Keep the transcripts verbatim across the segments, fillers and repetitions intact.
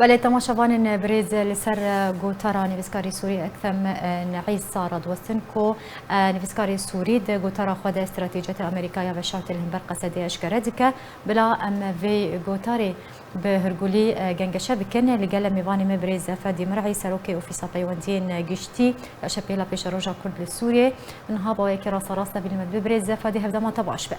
Belê, temaşevanên birêz, li ser gotara nivîskarê Sûrî Ektem Neîsa radiwestin ku nivîskarê Sûrî di gotara xwe de stratejiyeta Amerîka ya veşartê li hember Qesedê eşkere dike. Bila em vê gotarê bi hurgulî gengeşe bikin. Li gel em mêvanê me birêz Fedî Mir'î, Serokê Ofîsa Peywendiyên Giştî ya Şepêla Pêşeroja Kurd li Sûriyê. Niha bi awayekî rasterast tevî li me dibe. Birêz Fedî, hevdema te baş be.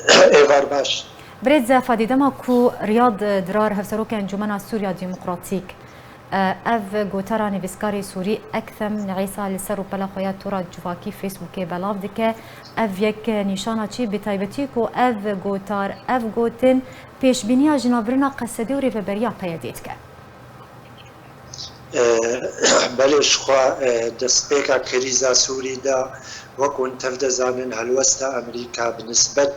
Êvar baş. Birêz Fadî, dema ku Riyad Dirar, Hevserokê Encûmena Sûriya Demokratîk, ev gotara nivîskarê Sûrî Ektem Neîsa li ser rûpela xwe ya tora civakî Facebookê belav dike, ev yek nîşana çi? Bi taybetî ku ev gotar, ev gotin pêşbîniya jinavirina Qesedê û rêveberiya P Y D'ê dike. Belê, ji xwe destpêka krîza Sûrî de, wek hûn tev dizanin, helwesta Amerîka bi nisbet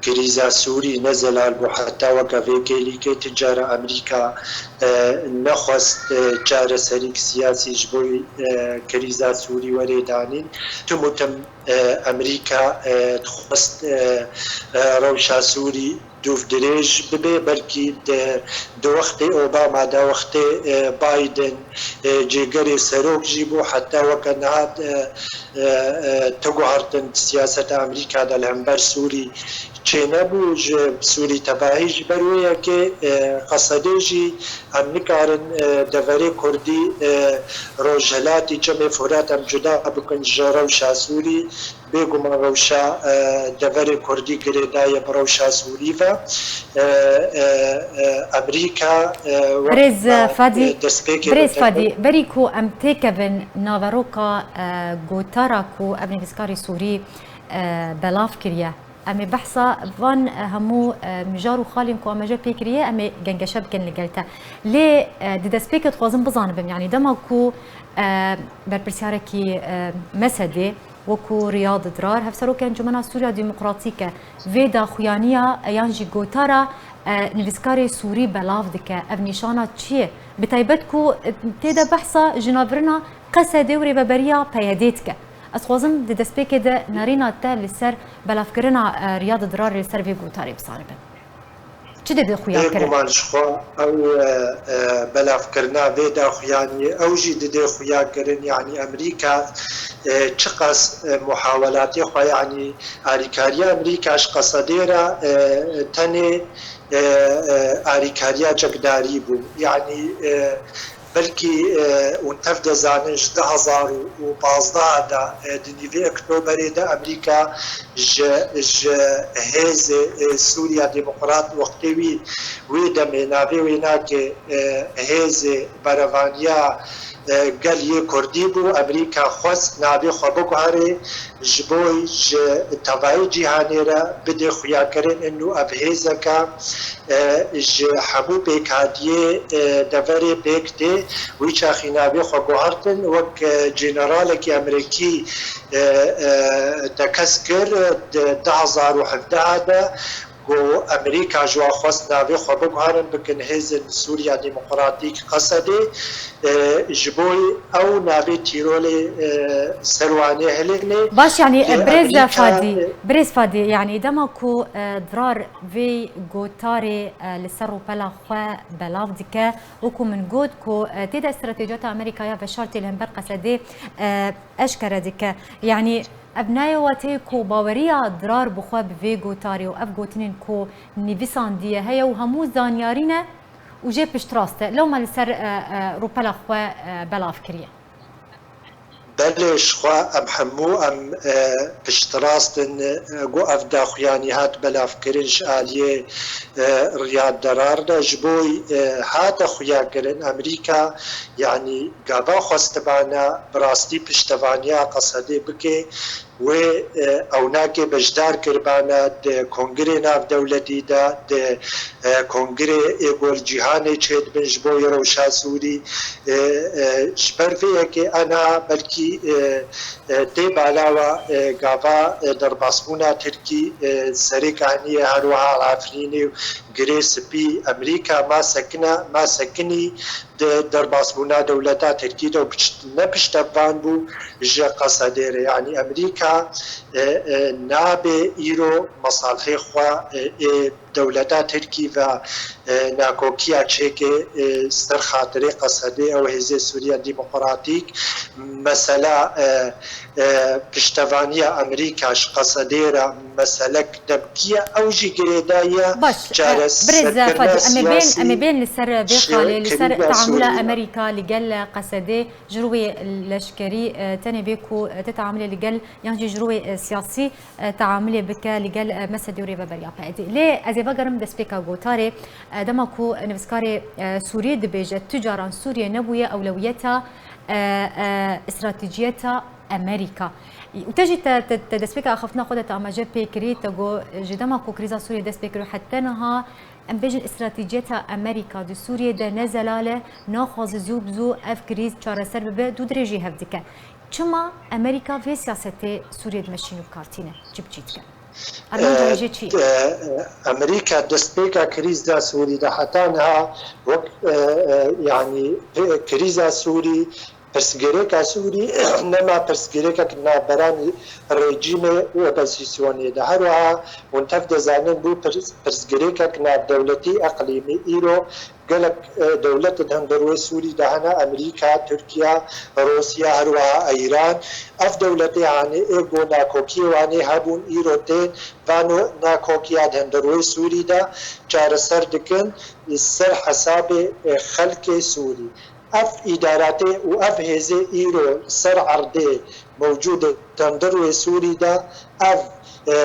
krîza Sûrî ne zelal bû, heta weke vê kêlîkê. Ti cara Amerîka nexwest çareserîk siyasî ji bo krîza Sûrî were danîn. Tim û tim Amerîka dixwest rewşa Sûrî dûv dirêj bibe, belkî di, di wextê Obama de, wextê, e, Biden, e, cêgerê serok jî bû, heta weke niha, e, e, e, ti guhertin di siyaseta Amerîka de li hember Sûrî çênebû. Ji Sûrî tevahî ji ber wê yekê, e, Qesedê jî em nikarin, e, deverê Kurdî, e, Rojhilatî Çemê Furat em cuda bikin ji rewşa Sûrî. Bêguman rewşa, e, deverê Kurdî girêdaye bi rewşa Sûrî ve. E, e, e, Amerîka, e, wek Birêz, e, Fadî, e, destpêkê Birêz Fadî, berî ku em têkevin naveroka, e, gotara ku ev nivîskarê Sûrî, e, belav kiriye, em ê behsa van, e, hemû, e, mijar û xalên ku amaje pê kiriye, em ê gengeşe bikin li gel te. Lê, e, di destpêkê dixwazim bizanibim, yanî dema ku, e, berpirsiyarekî, e, mesedê, Wekû Riyad Dirar, Hevserokê Encûmena Sûriya Demokratîk e. Vê daxuyaniya, e, yan jî gotara, e, nivîskarê Sûrî belav dike. Ev nîşana çi ye? Bi taybet ku, e, tê de behsa jinavirina Qesedê û rêveberiya P Y D'ê dike. Ez xwazim di destpêkê de nerîna te li ser belavkirina, e, Riyad Dirarê li ser vê gotarê bizanibim. Çi didê xuya kirin? Bêguman ji xwe ew, e, e, belavkirina vê daxuyaniyê, ew jî didê xuya kirin, yanî Amerîka, e, çiqas, e, muhawelatê xwe, yanî alîkariya Amerîka ji Qesedê re, e, tenê, e, e, alîkariya çekdarî bû. Yanî, e, Belkî, e, hûn tev dizanin, ji du hezar û pazdeh de, e, di nîvê Oktoberê de Amerîka ji, ji hêzê, e, Sûriya Demokrat wextê wî wê demê navê wê nake, e, hêzê berevaniya, e, gel yê Kurdî bû. Amerîka xwest navê xwe biguherê, ji bo ji tevayê cîhanê re bidê xuyakirin û ev hêzeke, e, ji hemû pêkhatiyê, e, deverê pêk tê. Wî çaxî navê xwe guhertin, wek, e, generalekî Amerîkî, e, e, tekez kir di du hezar û hevdeh de, ku Amerîka ji wan xwest navê xwe biguherin, bikin Hêzên Sûriya Demokratîk Qesedê, e, ji bo ew navê tîrolê, e, ser wanê hilênê. Baş, yanî, Lê birêz Amerîka, Fadî, e, birêz Fadî, yanî dema ku, e, Dirar vê gotarê, e, li ser rûpela xwe belav dike, wekû min got ku, e, tê de stratejiyata Amerîka ya veşartê li hember Qesedê, e, eşkere dike. Yanî, ev nayê wateyê ku baweriya Dirar bi xwe bi vê gotarê û ev gotinên ku nivîsandiye heye û hemû zanyarî ne û jê piştrast e. Lewma li ser, e, e, rûpela xwe, e, belav kiriye. Belê, ji xwe em hemû em, e, piştrast in, e, ku ev daxuyanî hat belavkirin ji aliyê, e, Riyad Derar de. Ji bo, e, hate xuyakirin, Amerîka, yanî gava xwestibana bi rastî piştevaniya Qesedê bike, wê, e, ewnakê beşdar kiribana di kongirê navdewletî de, di, e, kongirê ê ku li cîhanê çêdibin ji bo rewşa Sûrî. E, e, ji ber vê yekê ana belkî, e, e, tê balawa, e, gava, e, derbasbûna Tirkî, e, serê Kahniyê, her wiha Efrînê û Girê Spî, Amerîka ma sekina, ma sekinî di derbasbûna dewleta Tirkî de û piş-, ne piştevan bû ji Qesedê re. Yanî Amerîka, e, e, nabe îro mesalhê xwe, e, ê dewleta Tirkî ve, e, nakokiya çêke, e, ser xatirê Qesedê ew hêzê Sûriya Demokratîk, mesela, e, e, piştevaniya Amerîka ji Qesedê re meselek demkî ye, ew jî girêdayî ye. Baş, e, birêz Fadî, em ê bên, em ê bên li ser vê xalê, li ser teamula Amerîka li gel Qesedê ji rûyê leşkerî, e, tenê bê ku, e, ti teamulê li gel yan jî ji rûyê, e, siyasî, e, teamulê bike li gel, e, Mesedê û rêveberiya P Y D. Lê ez ê vegerim destpêka gotarê, e, dema ku nivîskarê, e, Sûriyê dibêje, tu caran Sûriye nebûye ewlewiyeta, e, e, stratejiyeta Amerîka. Û te jî te, te, te destpêka axaftina xwe de te amaje pê kirî, te got, ji dema ku krîza Sûriyê dest pê kir û heta niha, em bêjin stratejiyeta Amerîka di Sûriyê de ne zelal e, naxwaze zû bi zû ev krîz çareser bibe, dû dirêjî hev dike. Çima Amerîka vê siyasetê Sûriyê dimeşîn û bi kar tîne? Çi bi çî dike? Armanca wê jê çi ye? Amerîka destpêka krîza Sûrî de heta niha wek, e, e, yanî, e, krîza Sûrî, pirsgirêka Sûrî nema pirsgirêkek navberanî rejîmê û opozîsyonê de. Her wiha hûn tev dizanin bû pirs-, pirsgirêkek navdewletî, eqlîmî. Îro gelek, e, dewlet di hundir wê Sûrî de hene, Amerîka, Tirkiye, Rûsya, her wiha Îran. Ev dewletê hanê ê ku nakokiyê wan ê hebûn, îro tên vano nakokiya di hundir wê Sûrî de çareser dikin li ser hesabê, e, xelkê Sûrî. Ev îdaratê û ev hêzê îro li ser erdê mewcûd e di hundir wê Sûrî de, ev, e, e,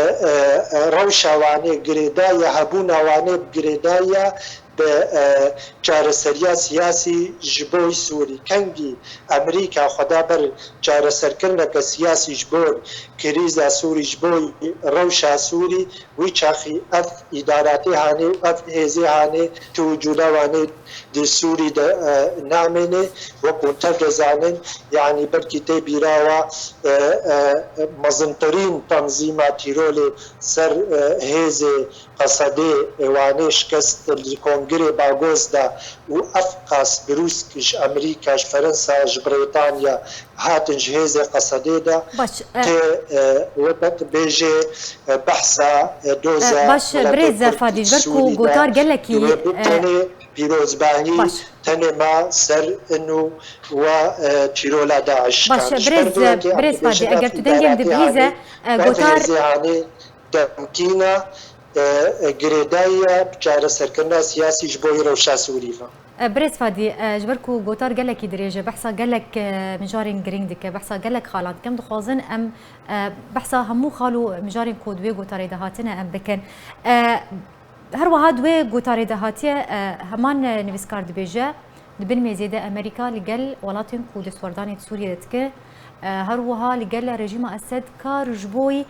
e, rewşa wan ê girêdaye, hebûna wan ê bi girêdaye bi, e, çareseriya siyasî ji bo Sûrî. Kengî Amerîka xwe da ber çareserkirineke siyasî ji bo krîza Sûrî, ji bo rewşa Sûrî, wî çaxî ev îdaratê hanê û ev hêzê hanê tu wicûda wan ê di Sûrî de, e, namêne. Wek hûn tev dizanin, yanî belkî tê bîra we, e, e, mezintirîn tenzîma tîrolê ser, e, hêzê Qesedê, e, wan ê şikest li Kongirê Bagos de û ev qas birûsk ji Amerîka, ji Ferensa, ji Brêtanya hatin ji hêzê Qesedê de. Baş, e, tê, e, wek bêjê, e, behsa, e, doza, e, baş, birêz Fadî, ji ber ku gotar gelekî, e, tenê pîrozbahî, baş, tenê ma ser inu wa, e, tîrola DAIŞ. Baş, birêz, birêz Fadî, eger tu dengê min dibihîze, e, gotar demkîna, e, e, girêdayî ye bi çareserkirina siyasî ji bo rewşa Sûrî ve. E, birêz Fadî, e, ji ber ku gotar gelekî dirêj e, behsa gelek, e, mijarên girîng dike, behsa gelek xalan dike, em dixwazin em, e, behsa hemû xal û mijarên ku di wê gotarê de hatine em bikin. E, Her wiha di wê gotarê de hatiye, e, heman, e, nivîskar dibêje, di bin mêzê de Amerîka li gel welatên ku destwerdanê di Sûriyê de dike, e, her wiha li gel rejîma Esed kar ji bo, e,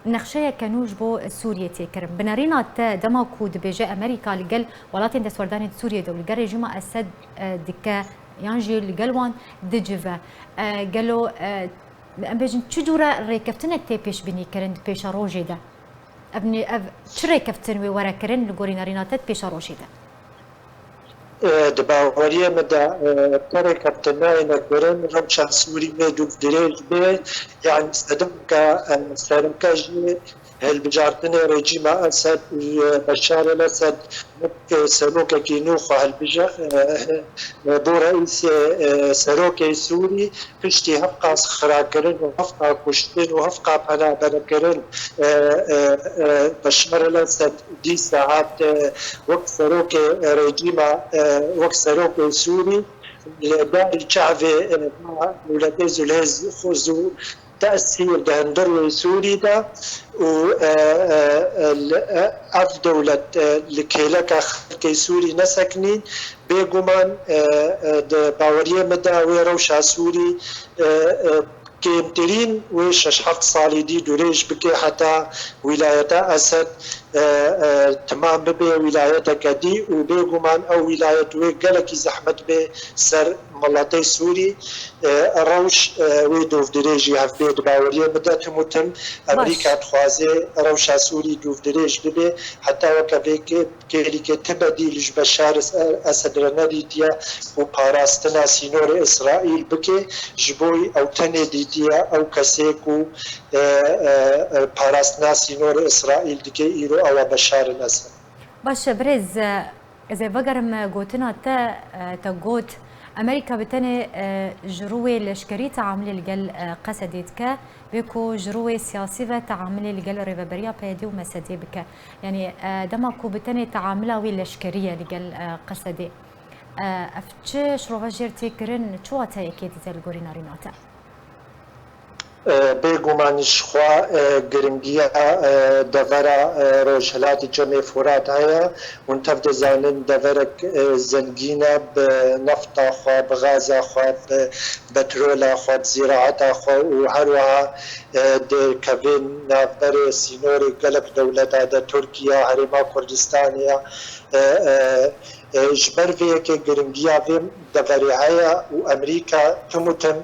nexşeyeke nû ji bo Sûriyê tê kirin. Bi nerîna te dema ku dibêje Amerîka li gel welatên destwerdanê di Sûriyê de û li gel rejîma Esed, e, dike yan jî li gel wan dicive, e, gelo, e, em bêjin çi cûre rêkeftinek tê pêşbînî kirin di pêşerojê de? Ev nê-, ev çi rêkeftin wê were kirin li gorî nerîna te di pêşerojê de? E, di baweriyê min de, e, te rêkeftin nayêne kirin, rewşa Sûrî wê dûv dirêj bê, yanî sedemeke, e, sereke jî hilbijartinê rejîma Esed û, e, Beşar el Esed wek, e, serokekî nû xwe hilbije-, e, e, bo reîsê, e, serokê Sûrî, piştî hevqas xirakirin û hevqa kuştin û hevqa penaberekirin, e, e, e, Beşar el Esed dîsa hat, e, wek serokê rejîma, e, wek serokê Sûrî, li darî çavê, e, dewletê Zulhêz xwe zû tesîr di hundir wê Sûrî de û, e, e, e, li, e, ev dewlet, e, li kêleka xelkê Sûrî nesekinîn, bêguman, e, e, di baweriyê min de wê rewşa Sûrî, e, e, kêmtirîn wê şeş heft salî dî dirêj bike heta wîlayeta Esed, e, e, timam bibe wîlayeteke dî û bêguman ew wîlayet wê gelekî zehmet bê ser miletê Sûrî, e, rewş, e, wê dûvdirêjî hevbê. Di baweriyê min de tim û tim Amerîka dixwaze rewşa Sûrî dûvdirêj bibe, heta weke vê kê-, kêlîkê ti bedîl ji Beşar Esed re nedîtiye û parastina sînorê Îsraîl bike, ji bo ew tenê dîtiye ew kesê ku, e, e, e, parastina sînorê Îsraîl dike îro ewa Beşar el-Esed. Baş e, birêz, ez ê vegerim gotina te, te got, Amerîka bi tenê ji rûyê leşkerî teamulê li gel Qesedê dike, bê ku ji rûyê siyasî ve teamulê li gel rêveberiya P Y D û M S D bike. Yanî dema ku bi tenê teamula wî leşkerî ye li gel Qesedê, ev çi şirove jêr tê kirin, çi wateyekê dide li gorî nerîna te? Bêguman jixwe giringiya devera Rojhilatê Çemê Furat heye. Hûn tev dizanin deverek zengîn e bi nefta xwe, bi gaza xwe, bi petrola xwe, bi zîraeta xwe û her wiha dikevên navberê sînorê gelek dewleta de, Tirkiye, Herêma Kurdistanê ya. Ji ber vê yekê giringiya vê deverê heye û Amerîka tim û tim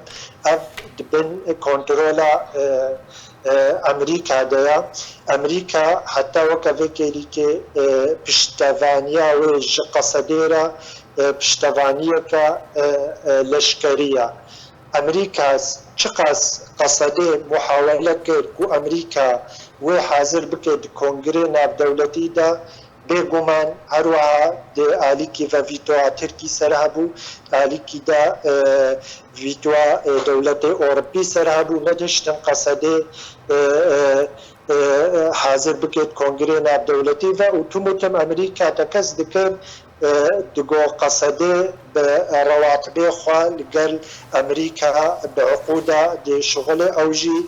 ev di bin kontrola Amerîka de ye. Amerîka heta weke vê kêlîkê piştevaniya wê ji Qesedê re piştevaniyeke leşkerî ye. Amerîka çiqas Qesedê muhawele kir ku Amerîka wê hazir bike di kongirê navdewletî de, bêguman her wiha di alîkî ve vîtoya Tirkî ser hebû, alîkî de vîtoya dewletê Ewropî ser hebû, nedihiştin Qesedê hazir bike di kongirê navdewletî ve û tim û tim Amerîka tekez dikir, digo Qesedê bi rewatibê xwe li gel Amerîka bi hiqûda dişixulê, ew jî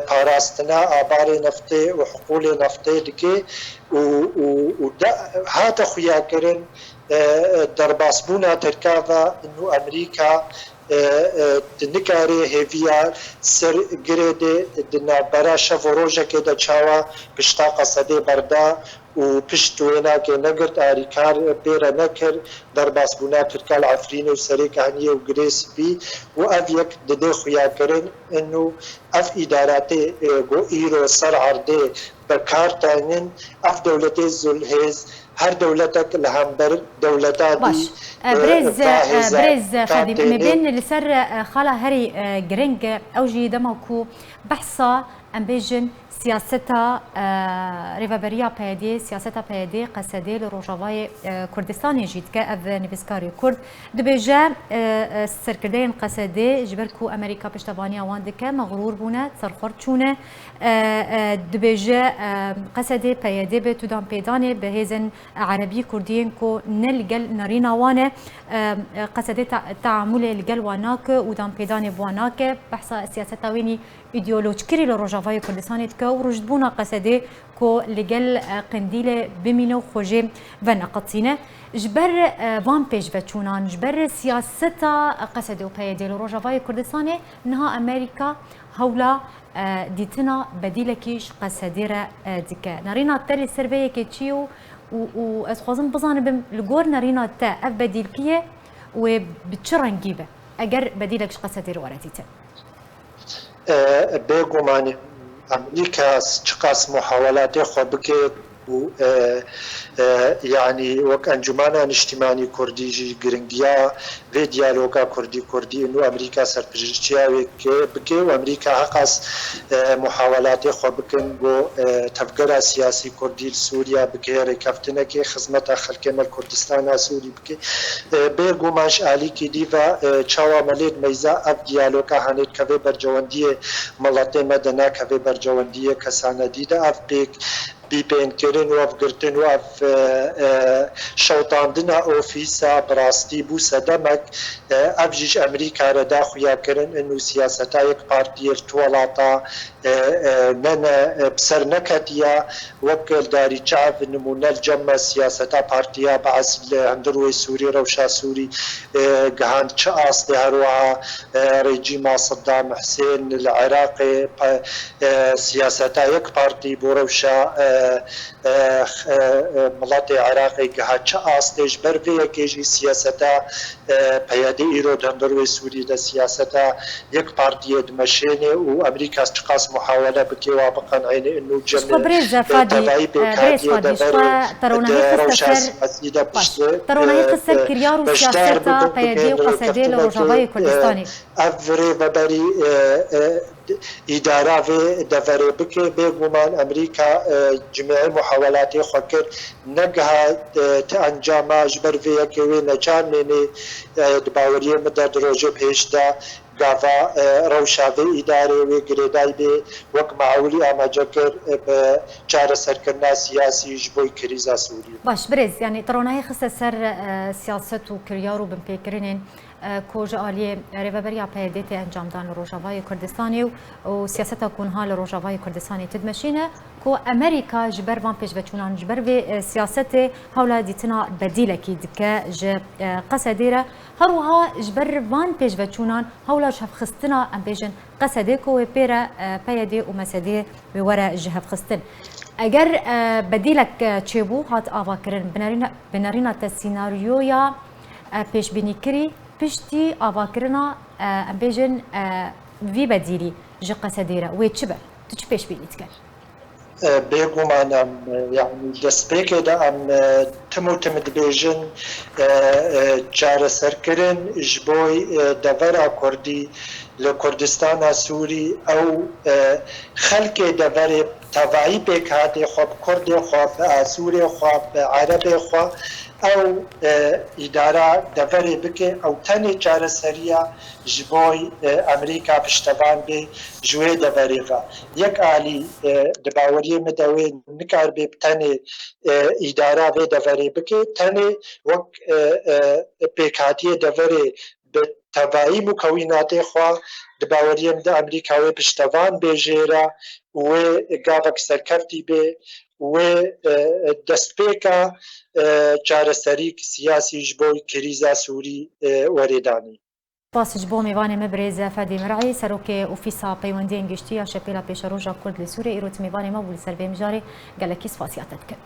parastina abarê neftê û hiqûlê neftê dike û, û, û de, hate xuyakirin derbasbûna Tirka ve nû Amerîka di nikarê hêviya ser girê de di navbera şev û rojekê de çawa pişta Qesedê berda û pişt wênakê negirt, arîkar pê re nekir, derbasbûna Tirka li Efrînê û Serê Kehniyê û Girê Spî û ev yek dide xuyakirin û ev îdaratê ku îro ser erdê bi kar taynin, ev dewletê zulhêz, her dewletek li hember dewleta dî. Baş. Birêz, birêz Fadîm, em ê bên li ser xala herî giring, ew jî dema ku behsa, em bêjin, siyaseta rêveberiya P Y D'ê, siyaseta P Y D'ê Qesedê li Rojavayê Kurdistanê jî dike. Ev nivîskarê Kurd dibêje, serkirdeyên Qesedê, ji ber ku Amerîka piştevaniya wan dike, mexrûr bûne, serxwerd çûne. Dibêje, Qesedê P Y D be, tu danpêdanê bi hêzên erebî kurdiyên ku ne li gel nerîna wan e, Qesedê teamûlê li gel wan nake û danpêdanê bi wan nake. Behsa siyaseta wênî îdeolojkirî li Rojavayê Kurdistanê dike û rûjdibûna Qesedê ku li gel Qendîlê bimîne û xwe jê veneqetîne. Ji ber van pêşveçûnan, ji ber siyaseta Qesedê û P Y D li Rojavayê Kurdistanê niha Amerîka hewla dîtina bedîlekî ji Qesedê re dike. Nerîna te li ser vê yekê çi ye û, û, û ez dixwazim bizanibim, li gor nerîna te ev bedîl kî ye û ê bi çi rengî be, eger bedîlek ji Qesedê re were dîtin? Bêguman Amerîka çiqas muhawelatê xwe bike û, yanî wek Encûmena Niştîmanî Kurdî jî giringiya vê diyaloga Kurdî-Kurdî û Amerîka serpiriştiya wê bike û Amerîka heqas muhawelatê xwe bikin ku tevgera siyasî Kurdî li Sûriya bike rêkeftinekê xizmeta xelkê me li Kurdistana Sûrî bike. Bêguman ji alîkî dî ve çawa me lê dimeyza ev diyaloga hanê dikeve bercewendiyê miletê me de, nakeve bercewendiyê kesane dî de. Ev pêk bîpênkirin û ev girtin û ev şewitandina ofîsa bi rastî bû sedemek. Ev jî ji Amerîka re da xuyakirin û siyaseta yek partiyê li tu welata ne, ne, bi ser neketiye. Wek li darî çav nimûne li cem me siyaseta partiya Beas li hundir wê Sûrî, rewşa Sûrî gihand çi astê, her wiha rejîma Seddam Husên li Iraqê siyaseta yek partî bo rewşa miletê Iraqê giha çi astê. Ji ber vê yekê jî siyaseta P Y D îro di hundir wê Sûrî de siyaseta yek partiyê dimeşêne û Amerîka çiqas muhawele bike wa biqenîne û cem tevayî pêk hatiye deverê di rewşa siyasî de piştê beşdar bibin, bibin rêkeftinekê. Ev rêveberî îdara vê deverê bike. Bêguman Amerîka, e, cimê muhawelatê xwe kir, negiha, e, ti encama, ji ber vê yekê wê neçarnênê, e, di baweriyê min de di rojê pêş de gava, e, rewşa vê îdarê wê girêdayî bê, wek Maulî amaje kir, e, bi çareserkirina siyasî ji bo krîza Sûrî. Baş, birêz, yanî ti ronahî xiste ser, e, siyaset û kiryar û binpêkirinên, e, ku ji aliyê Rêveberiya P Y D'ê tê encamdan li Rojavayê Kurdistanê û, û siyaseta ku niha li Rojavayê Kurdistanê ti dimeşîne, ku Amerîka ji ber van pêşveçûnan, ji ber vê, e, siyasetê hewla dîtina bedîlekî dike ji, e, Qesedê re. Her wiha ji ber van pêşveçûnan hewla ji hevxistina, em bêjin, Qesedê ku wê pê re, e, P Y D û M S D wê were ji hevxistin. Eger, e, bedîlek, e, çêbû, hat avakirin, binerîna, binerîna te sînaryoya, e, pêşbînîkirî piştî avakirina, e, em bêjin, e, vî bedîlî ji Qesedê re wê çi be? Tu çi pêşbînî dikir? E, bêguman em, e, yanî destpêkê de em, e, tim û tim dibêjin, e, e, çareserkirin ji bo, e, devera Kurdî li Kurdistana Sûrî, ew, e, xelkê deverê tevayî pêkhatê xwe bi Kurdê xwe, bi Asûrê xwe, bi Erebê xwe, ew, e, îdara deverê bike, ew tenê çareseriya ji bo, e, Amerîka piştevan bê ji wê deverê ve. Yek alî, e, di baweriyê min de wê nikaribe bi tenê, e, îdara vê deverê bike, tenê wek, e, e, pêkhatiyê deverê bi tevayî mukewînatê xwe, di baweriyê min de Amerîka wê piştevan bê jê re û wê gavek serkeftî bê û wê, e, destpêka, e, çareserîk siyasî ji bo krîza Sûrî, e, werê danî. Spas ji bo mêvanê me birêz Fedî Mir'î, Serokê Ofîsa Peywendiyên Giştî ya Şepêla Pêşeroja Kurd li Sûriyê, îro tu mêvanê me bû li ser vê mijarê, gelekî spasiya te dikin.